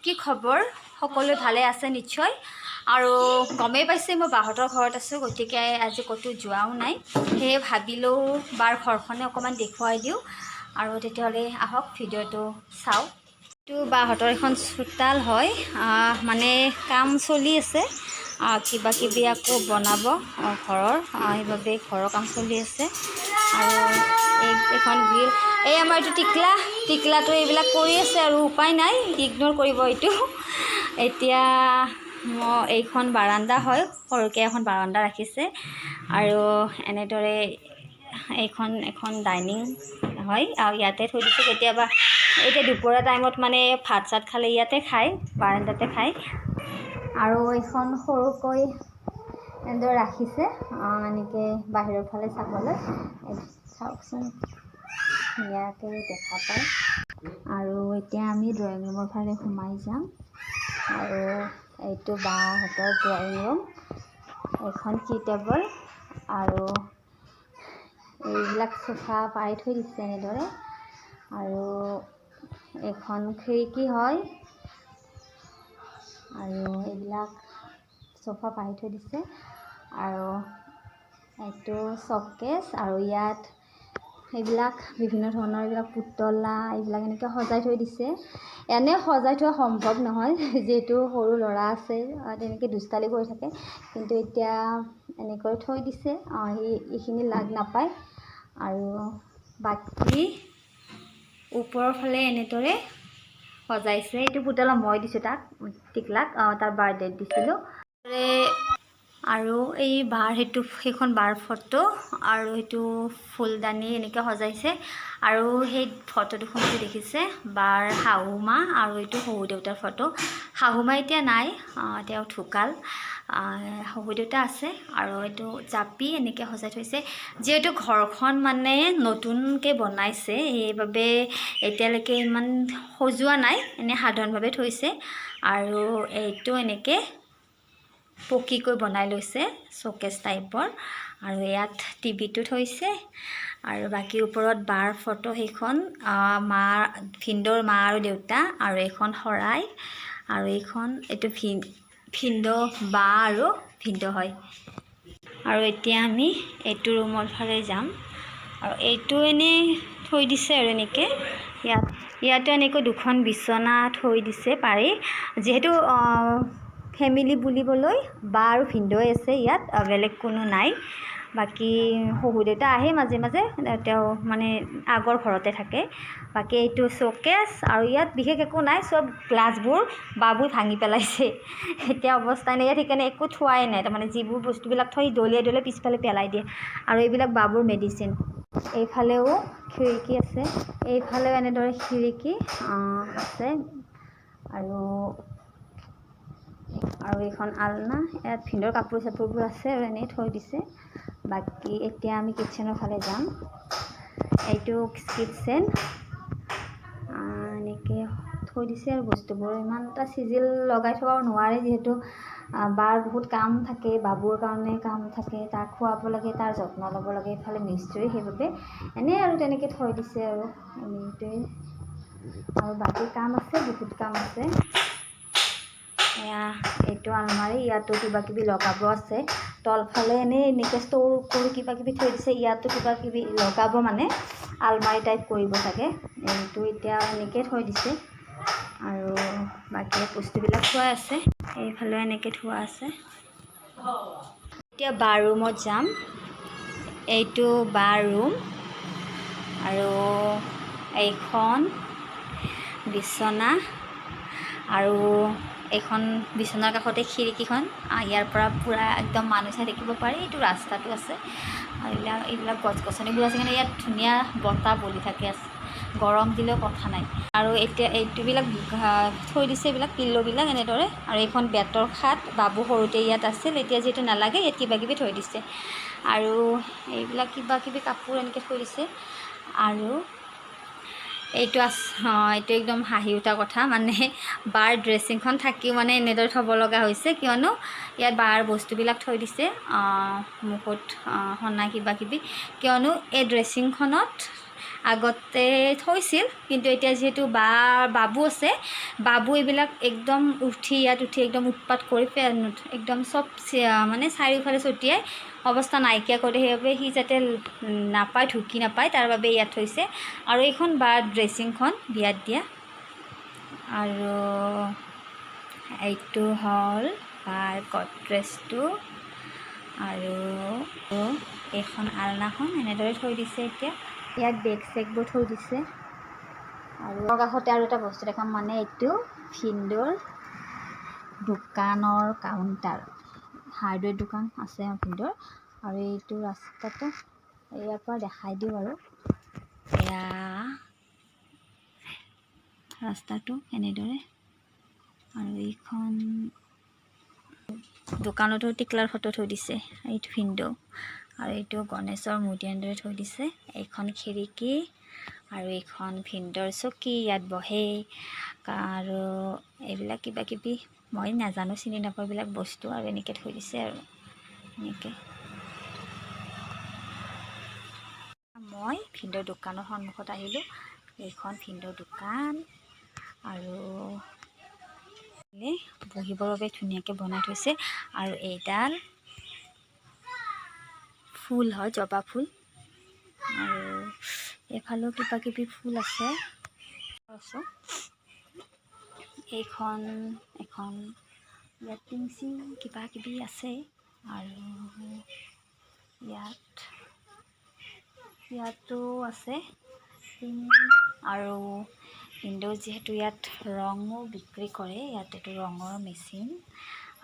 কি খবৰ? সকলোৱে ভালে আছে নিশ্চয়। আৰু গমেই পাইছে, মই বাহঁতৰ ঘৰত আছোঁ, গতিকে আজি ক'তো যোৱাও নাই। সেয়ে ভাবিলোঁ বাৰ ঘৰখনে অকণমান দেখুৱাই দিওঁ। আৰু তেতিয়াহ'লে আহক, ভিডিঅ'টো চাওঁ। এইটো বাহঁতৰ এখন চোতাল হয়। মানে কাম চলি আছে, কিবা কিবি আকৌ বনাব ঘৰৰ, সেইবাবে ঘৰৰ কাম চলি আছে। আৰু এই এইখন গ্ৰিল, এই আমাৰ এইটো টিকলা, টিকলাটো এইবিলাক কৰি আছে আৰু উপায় নাই, ইগন'ৰ কৰিব এইটো। এতিয়া মই এইখন বাৰাণ্ডা হয়, সৰুকৈ এখন বাৰাণ্ডা ৰাখিছে। আৰু এনেদৰে এইখন এখন ডাইনিং হয় আৰু ইয়াতে থৈ দিছে। কেতিয়াবা এতিয়া দুপৰীয়া টাইমত মানে ভাত চাত খালে ইয়াতে খায়, বাৰাণ্ডাতে খায়। আৰু এইখন সৰুকৈ এনেদৰে ৰাখিছে, এনেকৈ বাহিৰৰ ফালে চাবলৈ। চাওকচোন, ধুনীয়াকৈ দেখা পায়। আৰু এতিয়া আমি ড্ৰয়িং ৰুমৰ ফালে সোমাই যাম। আৰু এইটো বাহঁতৰ ড্ৰয়িং ৰুম। এইখন টি টেবল আৰু এইবিলাক চোফা পাৰি থৈ দিছে এনেদৰে। আৰু এইখন খিৰিকী হয় আৰু এইবিলাক চোফা পাৰি থৈ দিছে। আৰু এইটো শ্বকেছ আৰু ইয়াত সেইবিলাক বিভিন্ন ধৰণৰ এইবিলাক পুতলা, এইবিলাক এনেকৈ সজাই থৈ দিছে। এনে সজাই থোৱা সম্ভৱ নহয়, যিহেতু সৰু ল'ৰা আছে, তেনেকৈ দুষ্টালি কৰি থাকে। কিন্তু এতিয়া এনেকৈ থৈ দিছে, সি এইখিনি লাগ নাপায়। আৰু বাকী ওপৰৰ ফালে এনেদৰে সজাইছে। এইটো পুতলা মই দিছোঁ তাক, টিকলাক, তাৰ বাৰ্থডেত দিছিলোঁ। আৰু এই বাৰ সেইটো সেইখন বাৰ ফটো আৰু সেইটো ফুলদানি এনেকৈ সজাইছে। আৰু সেই ফটো দুখন যে দেখিছে, বাৰ শাহু মা আৰু এইটো শহুৰ দেউতাৰ ফটো। শাহু মা এতিয়া নাই, তেওঁ ঢুকাল। শহুৰ দেউতা আছে। আৰু এইটো জাপি এনেকৈ সজাই থৈছে। যিহেতু ঘৰখন মানে নতুনকৈ বনাইছে, সেইবাবে এতিয়ালৈকে ইমান সজোৱা নাই, এনেই সাধাৰণভাৱে থৈছে। আৰু এইটো এনেকৈ পকীকৈ বনাই লৈছে, শ্ব'কেছ টাইপৰ। আৰু ইয়াত টিভিটো থৈছে। আৰু বাকী ওপৰত বাৰ ফটো সেইখন, মা, ভিনদেউৰ মা আৰু দেউতা। আৰু এইখন শৰাই আৰু এইখন এইটো ভিনদেউ, বা আৰু ভিনদেউ হয়। আৰু এতিয়া আমি এইটো ৰুমৰ ফালে যাম। আৰু এইটো এনেই থৈ দিছে। আৰু এনেকৈ ইয়াতো এনেকৈ দুখন বিচনা থৈ দিছে পাৰি। যিহেতু ফেমিলি বুলিবলৈ বা আৰু ভিনদেউৱে আছে ইয়াত, বেলেগ কোনো নাই। বাকী শহুৰ দেউতা আহে মাজে মাজে, তেওঁ মানে আগৰ ঘৰতে থাকে। বাকী এইটো শ্ব'কেছ আৰু ইয়াত বিশেষ একো নাই। চব গ্লাছবোৰ বাবুই ভাঙি পেলাইছে, এতিয়া অৱস্থা নাই ইয়াত। সেইকাৰণে একো থোৱাই নাই। তাৰমানে যিবোৰ বস্তুবিলাক থৈ দলিয়াই দলিয়াই পিছফালে পেলাই দিয়ে। আৰু এইবিলাক বাবুৰ মেডিচিন। এইফালেও খিৰিকী আছে, এইফালেও এনেদৰে খিৰিকী আছে। আৰু আৰু এইখন আলনা, ইয়াত ভিনদেউৰ কাপোৰ চাপোৰবোৰ আছে আৰু এনেই থৈ দিছে। বাকী এতিয়া আমি কিটচেনৰ ফালে যাম। এইটো কিটচেন, এনেকৈ থৈ দিছে। আৰু বস্তুবোৰ ইমান এটা চিজিল লগাই থ'ব নোৱাৰে, যিহেতু বাৰ বহুত কাম থাকে, বাবুৰ কাৰণে কাম থাকে, তাক খুৱাব লাগে, তাৰ যত্ন ল'ব লাগে, এইফালে মিস্ত্ৰী। সেইবাবে এনেই আৰু তেনেকৈ থৈ দিছে। আৰু এইটোৱে আৰু বাকী কাম আছে, বহুত কাম আছে। এয়া এইটো আলমাৰি, ইয়াতো কিবা কিবি লগাব আছে। তলফালে এনেই এনেকৈ ষ্ট'ৰ কৰি কিবা কিবি থৈ দিছে। ইয়াতো কিবা কিবি লগাব, মানে আলমাৰি টাইপ কৰিব চাগে। এইটো এতিয়া এনেকৈ থৈ দিছে। আৰু বাকী বস্তুবিলাক থোৱা আছে, এইফালেও এনেকৈ থোৱা আছে। এতিয়া বাৰ ৰুমত যাম। এইটো বাৰ ৰুম আৰু এইখন বিচনা আৰু এইখন বিচনাৰ কাষতে খিৰিকীখন। ইয়াৰ পৰা পূৰা একদম মানুহ চাই থাকিব পাৰি। এইটো ৰাস্তাটো আছে আৰু এইবিলাক এইবিলাক গছ গছনিবোৰ আছে কাৰণে ইয়াত ধুনীয়া বতাহ বলি থাকে আছে। গৰম দিলেও কথা নাই। আৰু এতিয়া এইটোবিলাক থৈ দিছে, এইবিলাক পিল্ল'বিলাক এনেদৰে। আৰু এইখন বেতৰ খাট, বাবু সৰুতে ইয়াত আছিল, এতিয়া যিহেতু নালাগে, ইয়াত কিবা কিবি থৈ দিছে। আৰু এইবিলাক কিবা কিবি কাপোৰ এনেকৈ থৈ দিছে। আৰু এইটো এইটো একদম হাঁহি উঠা কথা, মানে বাৰ ড্ৰেছিংখন থাকিও মানে এনেদৰে থ'ব লগা হৈছে, কিয়নো ইয়াত বাৰ বস্তুবিলাক থৈ দিছে, মুখত সনা কিবা কিবি, কিয়নো এই ড্ৰেছিংখনত আগতে থৈছিল, কিন্তু এতিয়া যিহেতু বাবু আছে, বাবু এইবিলাক একদম উঠি ইয়াত উঠি একদম উৎপাত কৰি একদম চব মানে চাৰিওফালে ছটিয়াই অৱস্থা নাইকিয়া কৰে, সেইবাবে সি যাতে নাপায়, ঢুকি নাপায় তাৰ বাবে ইয়াত থৈছে। আৰু এইখন বা ড্ৰেছিংখন বিয়াত দিয়া। আৰু এইটো হ'ল বাৰ গডৰেজটো। আৰু এইখন আলনাখন এনেদৰে থৈ দিছে। এতিয়া ইয়াত বেগ চেগবোৰ থৈ দিছে। আৰু কাষতে আৰু এটা বস্তু দেখাম, মানে এইটো ভিনদেউৰ দোকানৰ কাউণ্টাৰ, হাৰ্ডৱেৰ দোকান আছে ভিনদেউৰ। আৰু এইটো ৰাস্তাটো ইয়াৰ পৰা দেখাই দিওঁ আৰু। এয়া ৰাস্তাটো এনেদৰে। আৰু এইখন দোকানতো টিকলাৰ ফটো থৈ দিছে, এইটো ভিনদেউ। আৰু এইটো গণেশৰ মূৰ্তি এনেদৰে থৈ দিছে। এইখন খিৰিকী আৰু এইখন ভিনদেউৰ চকী, ইয়াত বহে। আৰু এইবিলাক কিবা কিবি মই নাজানো, চিনি নাপাওঁ এইবিলাক বস্তু। আৰু এনেকৈ থৈ দিছে আৰু এনেকৈ। মই ভিনদেউৰ দোকানৰ সন্মুখত আহিলোঁ। এইখন ভিনদেউৰ দোকান। আৰু বহিবৰ বাবে ধুনীয়াকৈ বনাই থৈছে। আৰু এইডাল ফুল হয়, জবা ফুল। আৰু এইফালেও কিবা কিবি ফুল আছে। এইখন এখন ইয়াত টিং চিং কিবা কিবি আছে। আৰু ইয়াতো আছে টিং। আৰু ভিনদেউ যিহেতু ইয়াত ৰঙো বিক্ৰী কৰে, ইয়াত এইটো ৰঙৰ মেচিন।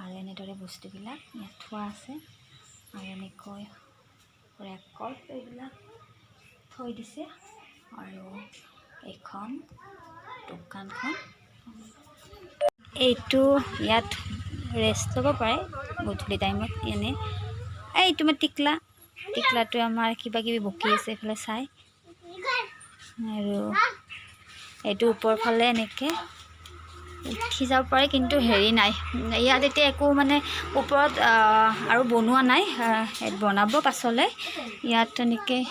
আৰু এনেদৰে বস্তুবিলাক ইয়াত থোৱা আছে। আৰু এনেকৈ ৰেকৰ্ড এইবিলাক থৈ দিছে। আৰু এইখন দোকানখন, এইটো ইয়াত ৰেষ্ট ল'ব পাৰে গধূলি টাইমত এনে। এই তোমাৰ টিকলা, টিকলাটোৱে আমাৰ কিবা কিবি বকি আছে এইফালে চাই। আৰু এইটো ওপৰ ফালে এনেকৈ উঠি যাব পাৰে, কিন্তু হেৰি নাই ইয়াত এতিয়া একো, মানে ওপৰত আৰু বনোৱা নাই, বনাব পাছলৈ। ইয়াত তেনেকৈ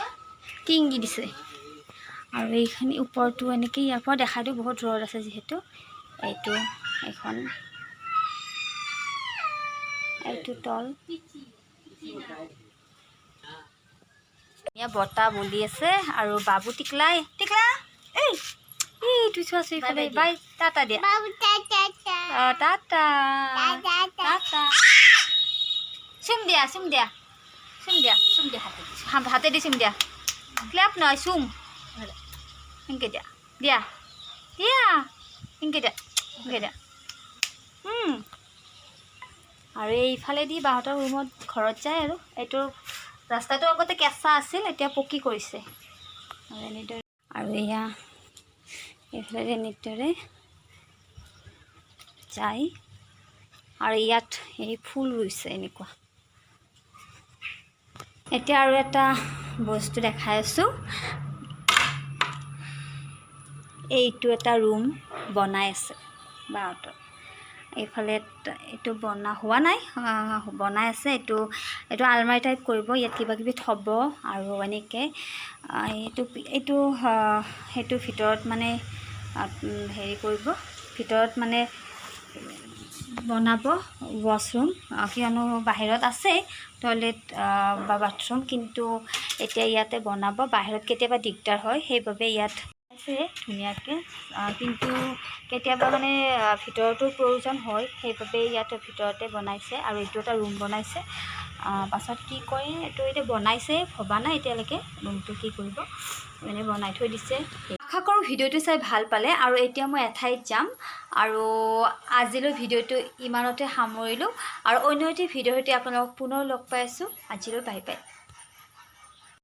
টিং দি দিছে। আৰু এইখিনি ওপৰটো এনেকৈ ইয়াৰ পৰা দেখাই দিওঁ, বহুত ৰ'দ আছে যিহেতু। এইটো এইখন, এইটো তল। ধুনীয়া বতাহ বলি আছে। আৰু বাবু টিকলাই, টিকলা এই এইটো চোৱাচোন ইফালে। বাই, টাটা দিয়া। অঁ, টাটা টাটা। চুম দিয়া, চুম দিয়া, চুম দিয়া, চুম দিয়া, হাতে হাতে দি চুম দিয়া। ক্লেপ নহয়, চুম। সেনেকৈ দিয়া, দিয়া দিয়া, সেনেকৈ দিয়া, সেনেকৈ দিয়া। আৰু এইফালেদি বাহঁতৰ ৰুমত ঘৰত যায়। আৰু এইটো ৰাস্তাটো আগতে কেঁচা আছিল, এতিয়া পকী কৰিছে। আৰু এনেদৰে, আৰু এয়া এইফালে এনেদৰে যায়। আৰু ইয়াত এই ফুল ৰুইছে এনেকুৱা। এতিয়া আৰু এটা বস্তু দেখাই আছোঁ। এইটো এটা ৰুম বনাই আছে বাহঁতৰ। এইফালে এইটো বনা হোৱা নাই, বনাই আছে। এইটো এইটো আলমাৰি টাইপ কৰিব, ইয়াত কিবা কিবি থ'ব। আৰু এনেকৈ এইটো এইটো সেইটো ভিতৰত মানে হেৰি কৰিব, ভিতৰত মানে বনাব ৱাছৰুম। কিয়নো বাহিৰত আছে টয়লেট বা বাথৰুম, কিন্তু এতিয়া ইয়াতে বনাব। বাহিৰত কেতিয়াবা দিগদাৰ হয়, সেইবাবে ইয়াত আছে ধুনীয়াকৈ। কিন্তু কেতিয়াবা মানে ভিতৰতো প্ৰয়োজন হয়, সেইবাবে ইয়াত ভিতৰতে বনাইছে। আৰু এইটো এটা ৰুম বনাইছে। পাছত কি কৰে এইটো এতিয়া বনাইছে, ভবা নাই এতিয়ালৈকে ৰুমটো কি কৰিব, মানে বনাই থৈ দিছে। আশা কৰোঁ ভিডিঅ'টো চাই ভাল পালে। আৰু এতিয়া মই এঠাইত যাম। আৰু আজিলৈ ভিডিঅ'টো ইমানতে সামৰিলোঁ। আৰু অন্য এটি ভিডিঅ'ৰ সৈতে আপোনালোকক পুনৰ লগ পাই আছোঁ। আজিলৈ বাই বাই।